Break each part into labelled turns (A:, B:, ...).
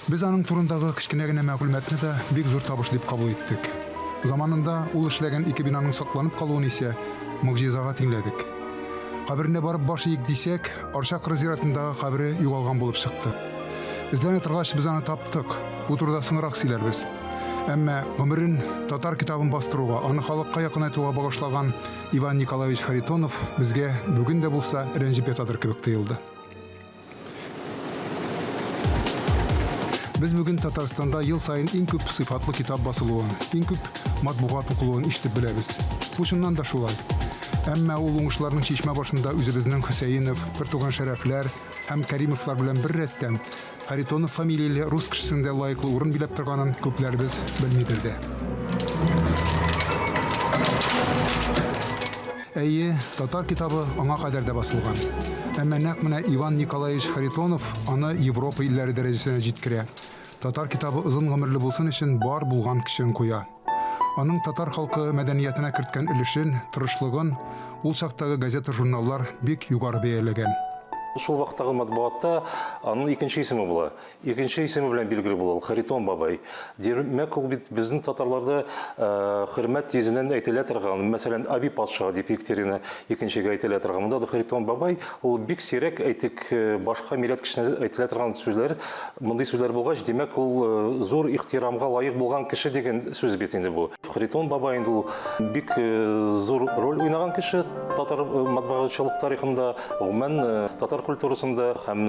A: Без аның турындагы кечкенә генә мәгълүматны да бик зур табыш дип кабул иттек. Заманында ул эшләгән ике бинаның сакланып калуын исә могҗизага тиңләдек. Каберенә барып баш иик дисәк, Арча кыры зиратындагы кабере югалган булып чыкты. Эзләнә торгач, без аны таптык. Бу турыда соңрак сөйләрбез. Әмма гомерен татар китабын бастыруга, аны халыкка якынайтуга багышлаган Иван Николаевич Харитонов безгә бүген дә булса рәнҗеп ятадыр кебек тоелды. Без бүген Татарстанда ел саен иң күп сыйфатлы китап басылуын, иң күп матбугат укылуын ишетеп беләбез. Бу чыннан да шулай. Әмма ул уңышларның чишмә башында үзебезнең Хөсәенов, бертуган Шәрәфләр һәм Кәримовлар белән беррәттән Харитонов фамилияле рус кешесенең дә лаеклы урын биләп торганын күпләребез белмидер дә. Әйе, татар китабы аңа кадәр дә басылган. Әмма нәкъ менә Иван Николаевич Харитонов аны Европа илләре дәрәҗәсенә җиткерә. Татар китабы озын гомерле булсын өчен бар булган көчен куя. Аның татар халкы мәдәниятенә керткән өлешен, тырышлыгын ул чактагы газета-журналлар бик югары бәяләгән.
B: Шул вакыттагы матбугатта аның икенче исеме була. Икенче исеме белән билгеле була ул, Харитон бабай. Димәк, ул бит безнең татарларда хөрмәт йөзеннән әйтелә торган, мәсәлән, Аби патша дип Екатерина икенчегә әйтелә торган. Монда да Харитон бабай, ул бик сирәк, әйтик, башка милләт кешесенә әйтелә торган сүзләр. Мондый сүзләр булгач, димәк, ул зур ихтирамга лаек булган кеше дигән сүз бит инде бу. Харитон бабай инде ул бик зур роль уйнаган кеше татар матбугатчылык тарихында, гомумән, татар культурасында һәм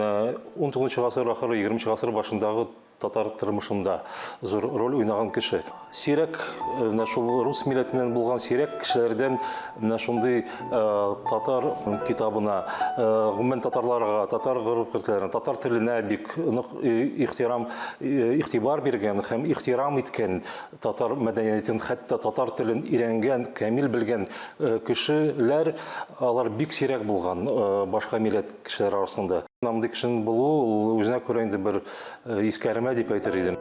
B: 19 гасыр ахыры, 20 гасыр башындагы татар тормышында зур роль уйнаган кеше. Сирәк, э, менә шул рус милләтеннән булган сирәк кешеләрдән менә шундый э, татар китабына, э, гомумән татарларга, татар гореф-гадәтләренә, татар теленә бик нык ихтирам, игътибар биргән һәм ихтирам иткән татар мәдәниятен, хәтта татар телен өйрәнгән, камил белгән кешеләр, алар бик сирәк булган башка милләт кешеләр арасында. Мондый кешенең булуы ул үзенә күрә инде бер э, искәрмә дип әйтер идем.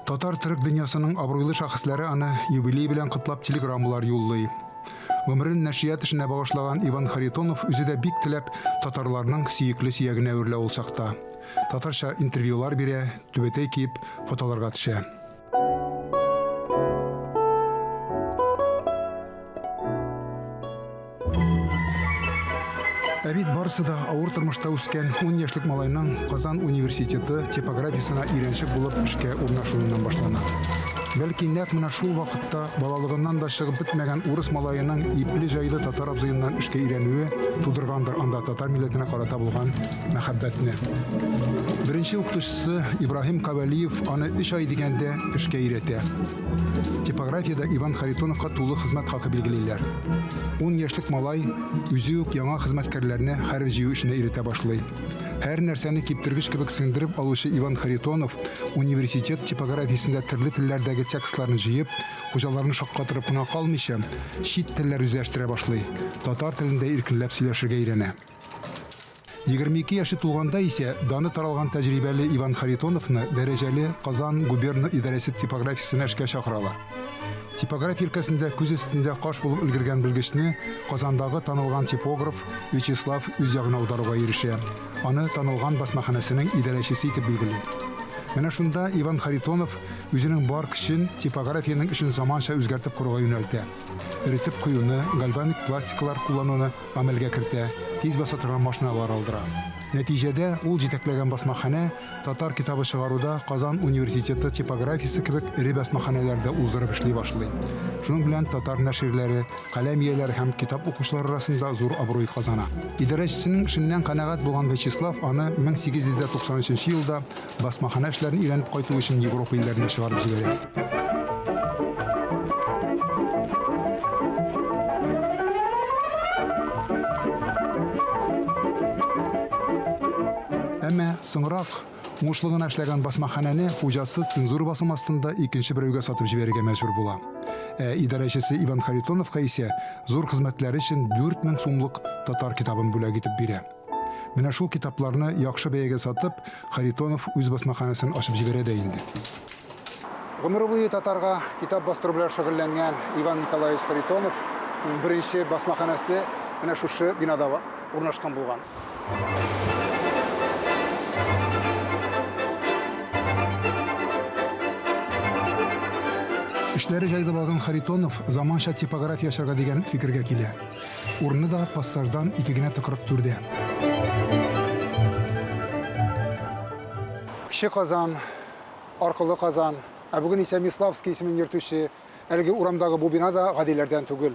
A: Татар-төрек дөньясының абруйлы шәхесләре аны юбилей белән котлап телеграммалар юллый. Гомерен нәшрият эшенә багышлаган Иван Харитонов үзе дә бик теләп татарларның сөекле сөягенә әверелә ул чакта. Татарча интервьюлар бирә, түбәтәй киеп, фотоларга төшә. Ә бит барысы да авыр тормышта үскән 10 яшьлек малайның Казан университеты типографиясенә өйрәнчек булып эшкә урнашуыннан башлана. Бәлки нәкъ менә шул вакытта балалыгыннан да чыгып бетмәгән урыс малаеның ипле-җайлы татар абзыеннан эшкә өйрәнүе тудыргандыр анда татар милләтенә карата булган мәхәббәтне. Беренче укытучысы Ибраһим Кавалиев аны өч ай дигәндә эшкә өйрәтә. Типографиядә Иван Харитоновка тулы хезмәт хакы билгелиләр. Ун яшьлек малай үзе үк яңа хезмәткәрләрне хәреф җыю эшенә өйрәтә башлый. Һәр нәрсәне киптергеч кебек сеңдереп алучы Иван Харитонов университет типографиясендә төрле телләрдәге текстларны җыеп, хуҗаларны шаккатырып кына калмыйча, чит телләр үзләштерә башлый, татар телендә иркенләп сөйләшергә өйрәнә. 22 яше тулганда исә даны таралган тәҗрибәле Иван Харитоновны дәрәҗәле Казан губерна идарәсе типографиясенә эшкә чакыралар. Типография өлкәсендә күз өстендә каш булып өлгергән белгечне Казандагы танылган типограф Вячеслав үз ягына аударуга ирешә. Аны танылган басмаханәсенең идарәчесе итеп билгели. Менә шунда Иван Харитонов үзенең бар көчен типографиянең эшен заманча үзгәртеп коруга юнәлтә. Эретеп куюны, гальваник пластикалар куллануны гамәлгә кертә, тиз баса торган машиналар алдыра. Нәтиҗәдә, ул җитәкләгән басмаханә татар китабы чыгаруда Казан университеты типографиясе кебек эре басмаханәләр дә уздырып эшли башлый. Шуның белән татар нәширләре, каләм ияләре һәм китап укучылар арасында зур абруй казана. Идарәчесенең эшеннән канәгать булган Вячеслав аны 1893 елда басмаханә эшләрен өйрәнеп кайту өчен Европа илләренә чыгарып җибәрә. Әмма соңрак уңышлы гына эшләгән басмаханәне хуҗасы цензура басымы астында икенче берәүгә сатып җибәрергә мәҗбүр була. Ә идарәчесе Иван Харитоновка исә зур хезмәтләре өчен 4000 сумлык татар китабын бүләк итеп бирә. Менә шул китапларны яхшы бәягә сатып, Харитонов үз басмаханәсен ачып җибәрә дә инде. Гомере буе татарга китап бастыру белән шөгыльләнгән Иван Николаевич Харитонов беренче басмаханәсе менә шушы бинада урнашкан булган. Эшләре җайлы барган Харитонов заманча типография ачарга дигән фикергә килә. Урыны да пассаждан ике генә тыкрык түрдә. Кече Казан, Аркылы Казан, ә бүген исә Миславский исемен йөртүче әлеге урамдагы бу бина да гадиләрдән түгел.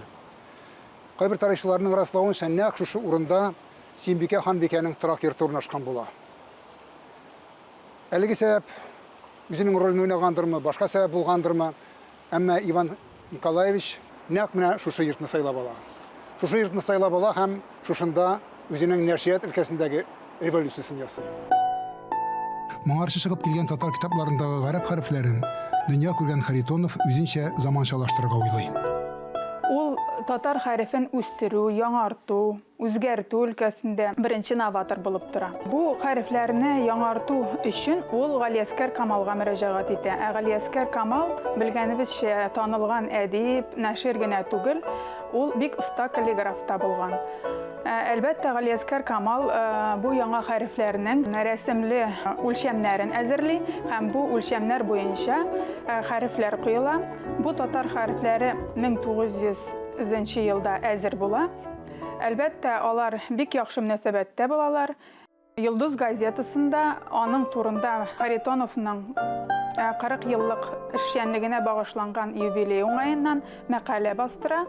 A: Кайбер тарихчыларның раславынча, нәкъ шушы урында Сөембикә ханбикәнең торак йорты урнашкан була. Әлеге сәбәп үзенең ролен уйнагандырмы, башка сәбәп булгандырмы, әмма Иван Николаевич нәкъ менә шушы йортны сайлап ала. Шушы йортны сайлап ала һәм шушында үзенең нәшрият өлкәсендәге революциясен ясый. Моңарчы чыгып килгән татар китапларындагы гарәп хәрефләрен дөнья күргән Харитонов үзенчә заманчалаштырырга уйлый.
C: Ул татар хәрефен үстерү, яңарту, үзгәртү өлкәсендә беренче новатор булып тора. Бу хәрефләрне яңарту өчен ул Галиәскәр Камалга мөрәҗәгать итә. Ә Галиәскәр Камал, белгәнебезчә, танылган әдип, нәшир генә түгел, ул бик оста каллиграф та булган. Әлбәттә, Галиәскәр Камал бу яңа хәрефләрнең рәсемле үлчәмнәрен әзерли һәм бу үлчәмнәр буенча хәрефләр куела. Бу татар хәрефләре 1900 нче елда әзер була. Әлбәттә, алар бик яхшы мөнәсәбәттә булалар. Йолдыз газетасында аның турында Харитоновның 40 еллык эшчәнлегенә багышланган юбилей уңаеннан мәкалә бастыра.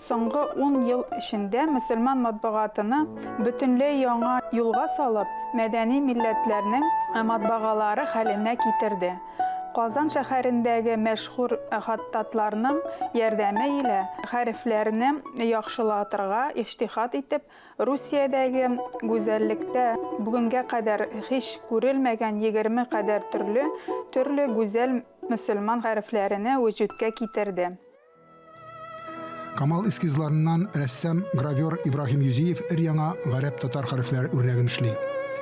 C: Соңгы ун ел эчендә мөселман матбугатыны бөтенләй яңа юлга салып, мәдәни милләтләрнең матбагалары хәленә китерде. Казан шәһәрендәге мәшһүр хаттатларның ярдәме илә хәрефләрне яхшылатырга иҗтиһад итеп, Русиядәге гүзәллектә бүгенгә кадәр һич күрелмәгән 20 кадәр төрле төрле гүзәл мөселман хәрефләрене вөҗүдкә китерде.
A: Камал эскизларыннан рәссам, гравер Ибраһим Юзиев өр-яңа гарәп-татар хәрефләре үрнәген эшли.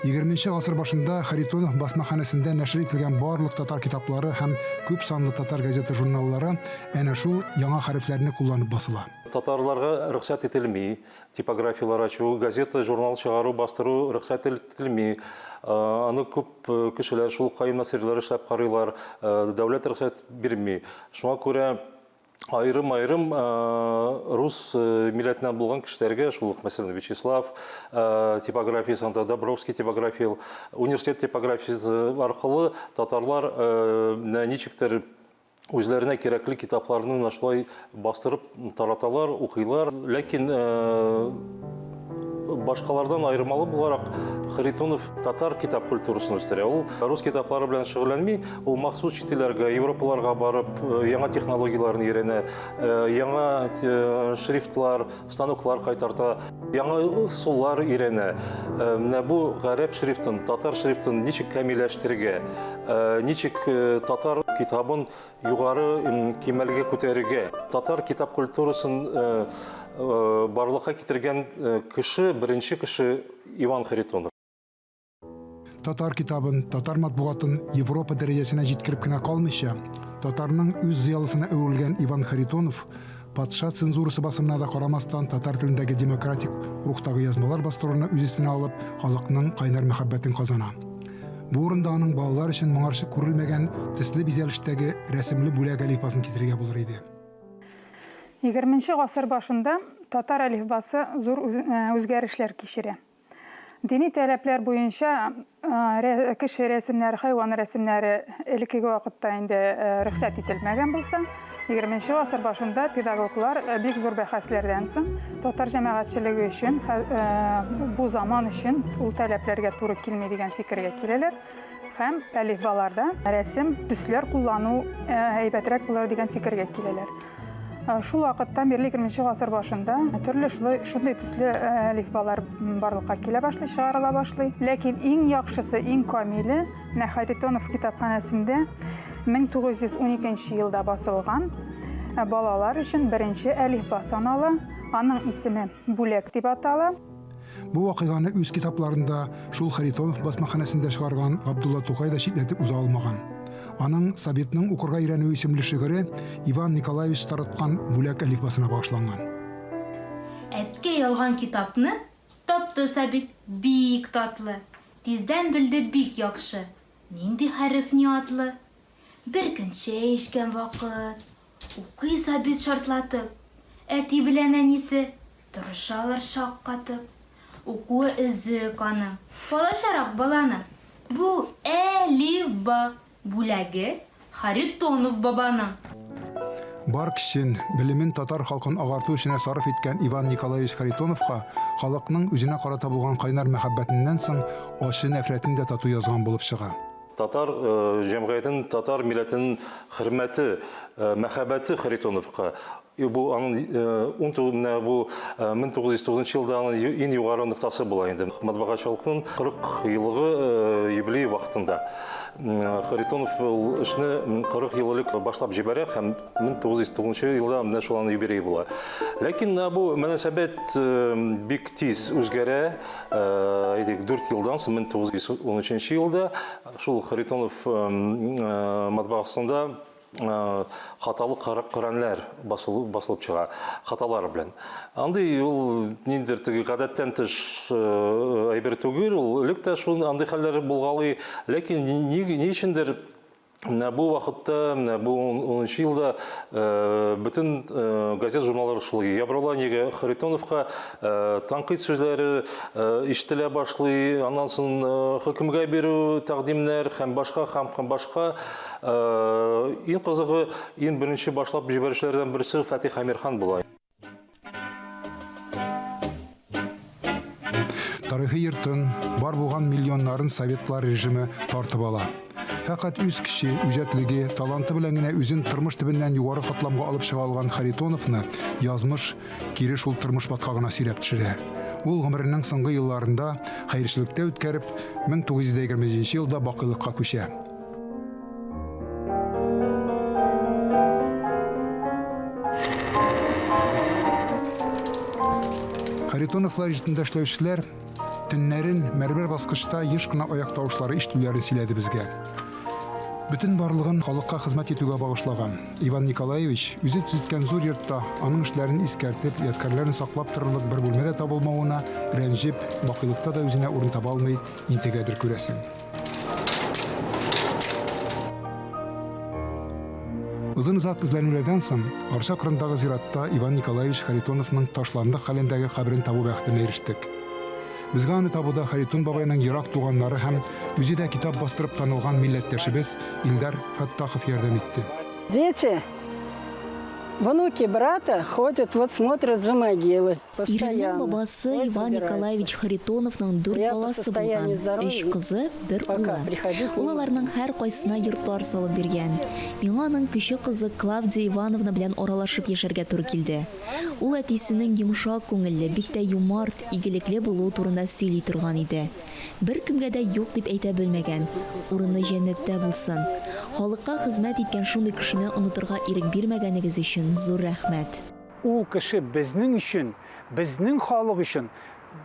A: Егерменче гасыр башында Харитонов басмаханәсендә нәшер ителгән барлык татар китаплары һәм күп санлы татар газета-журналлары әнә шул яңа хәрефләрне кулланып басыла.
B: Татарларга рөхсәт ителми Типографияләр ачу, газета, журнал чыгару, бастыру рөхсәт ителми. Аны күп кешеләр, шул Каюм Насыйрилар эшләп карыйлар, дәүләт рөхсәт бирми. Шуңа күрә аерым-аерым рус милләтеннән булган кешеләргә, шул ук, мәсәлән, Вячеслав типографиясе, анда Добровский типография, университет типографиясе аркылы татарлар ничектер Үзләренә кирәкле китапларны менә шулай бастырып тараталар, укыйлар. Ләкин башкалардан аермалы буларак Харитонов татар китап культурасын үстерә. Ул рус китаплары белән шөгыльләнми, ул махсус чит илләргә, Европаларга барып, яңа технологияләрне өйрәнә, яңа шрифтлар, станоклар кайтарта, яңа ысуллар өйрәнә. Менә бу гарәп шрифтын, татар шрифтын ничек камилләштерергә, Ничек татар китабын югары кимәлгә күтәрергә? Татар китап культурасын барлыкка китергән кеше, беренче кеше Иван Харитонов.
A: Татар китабын, татар матбугатын Европа дәрәҗәсенә җиткереп кенә калмыйча, татарның үз зыялысына әверелгән Иван Харитонов Патша цензурасы басымына да карамастан, татар телендәге демократик рухтагы язмалар бастыруны үз өстенә алып, халыкның кайнар мәхәббәтен казана. Бу урында аның балалар өчен моңарчы күрелмәгән төсле бизәлештәге рәсемле бүләк әлифбасын китерергә булыр иде.
C: Егерменче гасыр башында татар әлифбасы зур үзгәрешләр кичерә. Дини таләпләр буенча кеше рәсемнәре, хайван рәсемнәре элеккеге вакытта инде рөхсәт ителмәгән булса, 20 гасыр башында педагоглар бик зур бәхәсләрдән соң татар җәмәгатьчелеге өчен бу заман өчен ул таләпләргә туры килми дигән фикергә киләләр һәм әлифбаларда рәсем, төсләр куллану әйбәтрәк булыр дигән фикергә киләләр. Шул вакыттан бирле 20 гасыр башында төрле шулай шундый төсле әлифбалар барлыкка килә башлый, чыгарыла башлый. Ләкин иң яхшысы, иң камиле менә Харитонов китапханәсендә 1912 елда басылган балалар өчен беренче әлифба санала. Аның исеме Бүләк дип атала.
A: Бу вакыйганы үз китапларында шул Харитонов басмаханәсендә чыгарган Габдулла Тукай да читләтеп уза алмаган. Аның Сабитның укырга өйрәнүе исемле шигыре Иван Николаевич тараткан бүләк әлифбасына багышланган.
D: Әткәй алган китапны тапты Сабит, бик татлы. Тиздән белде бик яхшы, нинди хәреф ни атлы. Беркөн чәй эчкән вакыт. Укый Сабит шартлатып. Әти белән әнисе Тырышалар шаккатып. Укуы өзек аның. Балачарак баланың. Бу Әлифба бүләге Харитонов бабаның.
A: Бар көчен, белемен татар халкын агарту эшенә сарыф иткән Иван Николаевич Харитоновка халыкның үзенә карата булган кайнар мәхәббәтеннән соң ачы нәфрәтен дә тату язган булып чыга.
B: Татар җәмгыятенең, татар милләтенең хөрмәте, мәхәббәте Харитоновка И бу аның ун менә бу 1909 елда аның иң югары ноктасы була инде. Матбагачылыкның 40 еллыгы юбилей вакытында. Харитонов ул эшне 40 ел элек башлап җибәрә һәм 1909 елда менә шул аның юбилее була. Ләкин бу мөнәсәбәт бик тиз үзгәрә. Әйтик, 4 елдан соң 1913 елда шул Харитонов матбагасында хаталы Коръәннәр басылып чыга, хаталар белән. Андый ул ниндидер теге гадәттән тыш әйбер түгел, ул элек тә шул андый хәлләр булгалый, ләкин ни, ни өчендер менә бу вакытта, менә бу 10 елда бөтен газет журналлар шул ябырыла, нигә Харитоновка тәнкыйть сүзләре ишетелә башлый, аннан соң хөкемгә бирү тәкъдимнәр һәм башка һәм башка. Иң кызыгы, иң беренче башлап җибәрүчеләрдән берсе Фатих Әмирхан була.
A: Тарихи йортын, бар булган миллионнарын советлар режимы тартып ала. Фәкать үз көче, үҗәтлеге, таланты белән генә үзен тормыш төбеннән югары катламга алып чыга алган Харитоновны язмыш кире шул тормыш баткагына сөйрәп төшерә. Ул гомеренең соңгы елларында хәерчелектә үткәреп, 1927 елда бакыйлыкка күчә. Харитоновлар иҗатында эшләүчеләр төннәрен мәрмәр баскычта еш кына аяк тавышлары ишетүләрен сөйләде безгә. Бөтен барлыгын халыкка хезмәт итүгә багышлаган Иван Николаевич үзе төзеткән зур йортта аның эшләрен искәртеп, ядкәрләрен саклап торырлык бер бүлмә дә табылмавына рәнҗеп, бакыйлыкта да үзенә урын таба алмый интегәдер, күрәсең. Озын-озак эзләнүләрдән соң, Арча кырындагы зиратта Иван Николаевич Харитоновның ташландык хәлендәге каберен табу бәхетенә ирештек. Безгә аны табуда Харитон бабайның ерак туганнары һәм үзе дә китап бастырып танылган милләттәшебез Илдар Фәттахов ярдәм итте.
E: Дети, внуки брата ходят, вот смотрят за могилой.
F: Иремнең бабасы Иван Николаевич Харитоновның дүрт баласы булган, өч кызы, бер улы. Ул аларның һәркайсына йортлар салып биргән. Миңа аның кече кызы Клавдия Ивановна белән аралашып яшәргә туры килде. Ул әтисенең йомшак күңелле, бик тә юмарт, игелекле булуы турында сөйли торган иде. Беркемгә дә юк дип әйтә белмәгән. Урыны җәннәттә булсын. Халыкка хезмәт иткән шундый кешене онытырга ирек бирмәгәнегез өчен зур рәхмәт.
G: Ул кеше безнең өчен, безнең халык өчен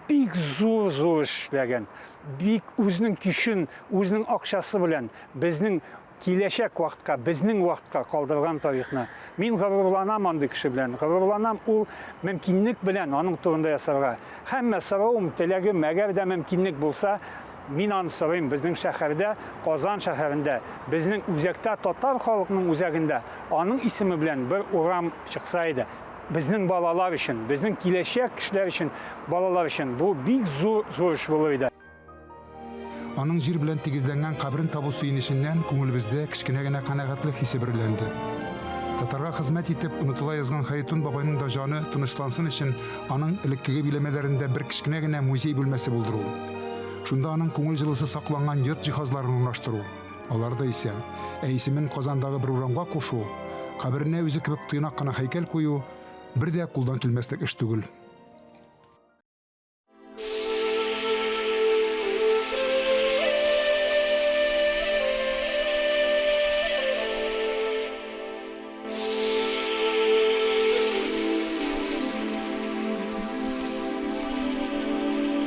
G: бик зур-зур эш эшләгән. Бик үзенең көчен, үзенең акчасы белән безнең киләчәк вакытка, безнең вакытка калдырган тарихны. Мин горурланам андый кеше белән, горурланам ул мөмкинлек белән аның турында ясарга. Һәммә соравым, теләгем, әгәр дә мөмкинлек булса, мин аны сорыйм, безнең шәһәрдә, Казан шәһәрендә, безнең үзәктә, татар халыкның үзәгендә аның исеме белән бер урам чыкса иде. Безнең балалар өчен, безнең киләчәк кешеләр өчен, балалар өчен бу бик зур, зур эш булыр иде.
A: Аның җир белән тигезләнгән каберен табу сөенеченнән күңелебездә кечкенә генә канәгатьлек хисе бөреләнде. Татарга хезмәт итеп, онытыла язган Харитон бабайның да җаны тынычлансын өчен аның элеккеге биләмәләрендә бер кечкенә генә музей бүлмәсе булдыру. Шунда аның күңел җылысы сакланган йорт җиһазларын урнаштыру. Алар да исән. Ә исемен Казандагы бер урамга кушу, каберенә үзе кебек тыйнак кына һәйкәл кую бер дә кулдан килмәслек эш түгел.